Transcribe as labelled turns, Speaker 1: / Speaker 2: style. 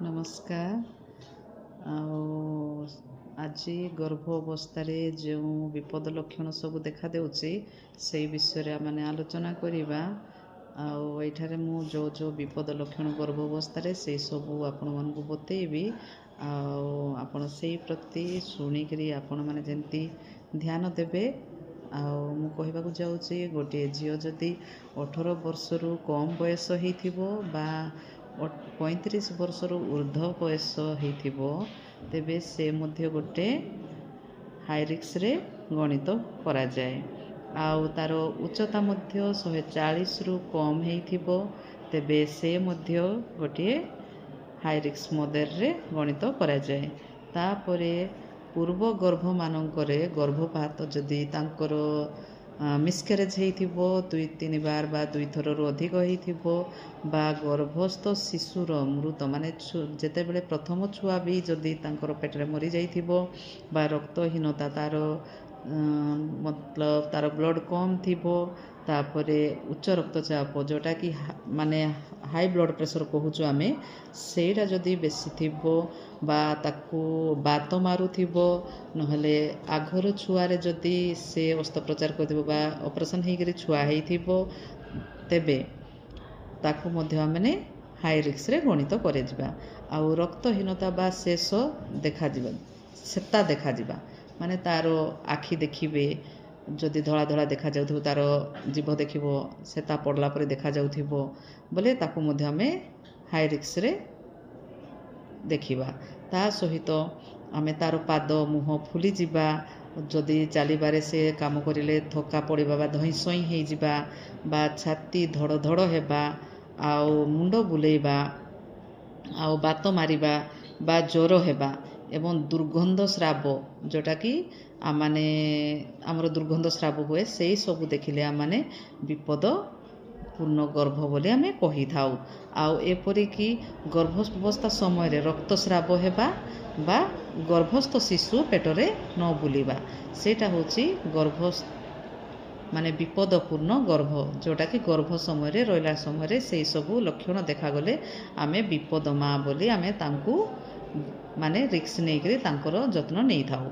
Speaker 1: ନମସ୍କାର। ଆଉ ଆଜି ଗର୍ଭ ଅବସ୍ଥାରେ ଯେଉଁ ବିପଦ ଲକ୍ଷଣ ସବୁ ଦେଖାଦେଉଛି, ସେଇ ବିଷୟରେ ଆମେ ଆଲୋଚନା କରିବା। ଆଉ ଏଇଠାରେ ମୁଁ ଯେଉଁ ଯେଉଁ ବିପଦ ଲକ୍ଷଣ ଗର୍ଭ ଅବସ୍ଥାରେ, ସେଇ ସବୁ ଆପଣମାନଙ୍କୁ ବତେଇବି। ଆଉ ଆପଣ ସେଇ ପ୍ରତି ଶୁଣିକରି ଆପଣମାନେ ଯେମିତି ଧ୍ୟାନ ଦେବେ। ଆଉ ମୁଁ କହିବାକୁ ଯାଉଛି, ଗୋଟିଏ ଝିଅ ଯଦି 18 ବର୍ଷରୁ କମ୍ ବୟସ ହେଇଥିବ ବା 35 ବର୍ଷରୁ ଉର୍ଦ୍ଧ୍ୱ ବୟସ ହେଇଥିବ, ତେବେ ସେ ମଧ୍ୟ ଗୋଟେ ହାଇ ରିସ୍କରେ ଗଣିତ କରାଯାଏ। ଆଉ ତା'ର ଉଚ୍ଚତା ମଧ୍ୟ 140ରୁ କମ୍ ହେଇଥିବ, ତେବେ ସେ ମଧ୍ୟ ଗୋଟିଏ ହାଇ ରିସ୍କ ମଦରରେ ଗଣିତ କରାଯାଏ। ତାପରେ ପୂର୍ବ ଗର୍ଭମାନଙ୍କରେ ଗର୍ଭପାତ ଯଦି ତାଙ୍କର ମିସକ୍ୟାରେଜ୍ ହେଇଥିବ ଦୁଇ ତିନି ବାର ବା ଦୁଇଥରରୁ ଅଧିକ ହେଇଥିବ, ବା ଗର୍ଭସ୍ଥ ଶିଶୁର ମୃତ, ମାନେ ଯେତେବେଳେ ପ୍ରଥମ ଛୁଆ ବି ଯଦି ତାଙ୍କର ପେଟରେ ମରିଯାଇଥିବ, ବା ରକ୍ତହୀନତା ତା'ର, ମତଲବ ତା'ର ବ୍ଲଡ଼ କମ୍ ଥିବ, ତାପରେ ଉଚ୍ଚ ରକ୍ତଚାପ, ଯେଉଁଟାକି ମାନେ ହାଇ ବ୍ଲଡ଼ ପ୍ରେସର କହୁଛୁ ଆମେ, ସେଇଟା ଯଦି ବେଶୀ ଥିବ ବା ତାକୁ ବାତ ମାରୁଥିବ, ନହେଲେ ଆଗର ଛୁଆରେ ଯଦି ସେ ଅସ୍ତ୍ରୋପଚାର କରିଥିବ ବା ଅପରେସନ୍ ହେଇକରି ଛୁଆ ହେଇଥିବ, ତେବେ ତାକୁ ମଧ୍ୟ ଆମେ ହାଇ ରିସ୍କରେ ଗଣିତ କରାଯିବା। ଆଉ ରକ୍ତହୀନତା ବା ଶେଷ ଦେଖାଯିବା, ସେତା ଦେଖାଯିବା, ମାନେ ତା'ର ଆଖି ଦେଖିବେ ଯଦି ଧଳା ଧଳା ଦେଖାଯାଉଥିବ, ତା'ର ଜିଭ ଦେଖିବ ସେତା ପଡ଼ିଲା ପରେ ଦେଖାଯାଉଥିବ ବୋଲେ, ତାକୁ ମଧ୍ୟ ଆମେ ହାଇ ରିସ୍କରେ ଦେଖିବା। ତା ସହିତ ଆମେ ତା'ର ପାଦ ମୁହଁ ଫୁଲିଯିବା, ଯଦି ଚାଲିବାରେ ସେ କାମ କରିଲେ ଥକା ପଡ଼ିବା ବା ଧଇଁ ସଇଁ ହେଇଯିବା, ବା ଛାତି ଧଡ଼ ଧଡ଼ ହେବା, ଆଉ ମୁଣ୍ଡ ବୁଲେଇବା, ଆଉ ବାତ ମାରିବା ବା ଜ୍ୱର ହେବା, ଏବଂ ଦୁର୍ଗନ୍ଧ ସ୍ରାବ, ଯେଉଁଟାକି ଆମମାନେ ଆମର ଦୁର୍ଗନ୍ଧ ସ୍ରାବ ହୁଏ, ସେଇ ସବୁ ଦେଖିଲେ ଆମମାନେ ବିପଦ ପୂର୍ଣ୍ଣ ଗର୍ଭ ବୋଲି ଆମେ କହିଥାଉ। ଆଉ ଏପରିକି ଗର୍ଭ ଅବସ୍ଥା ସମୟରେ ରକ୍ତସ୍ରାବ ହେବା ବା ଗର୍ଭସ୍ଥ ଶିଶୁ ପେଟରେ ନ ବୁଲିବା, ସେଇଟା ହେଉଛି ଗର୍ଭ ମାନେ ବିପଦପୂର୍ଣ୍ଣ ଗର୍ଭ, ଯେଉଁଟାକି ଗର୍ଭ ସମୟରେ ରହିଲା ସମୟରେ ସେଇ ସବୁ ଲକ୍ଷଣ ଦେଖାଗଲେ ଆମେ ବିପଦ ମା ବୋଲି ଆମେ ତାଙ୍କୁ ମାନେ ରିସ୍କ ନେଇକରି ତାଙ୍କର ଯତ୍ନ ନେଇଥାଉ।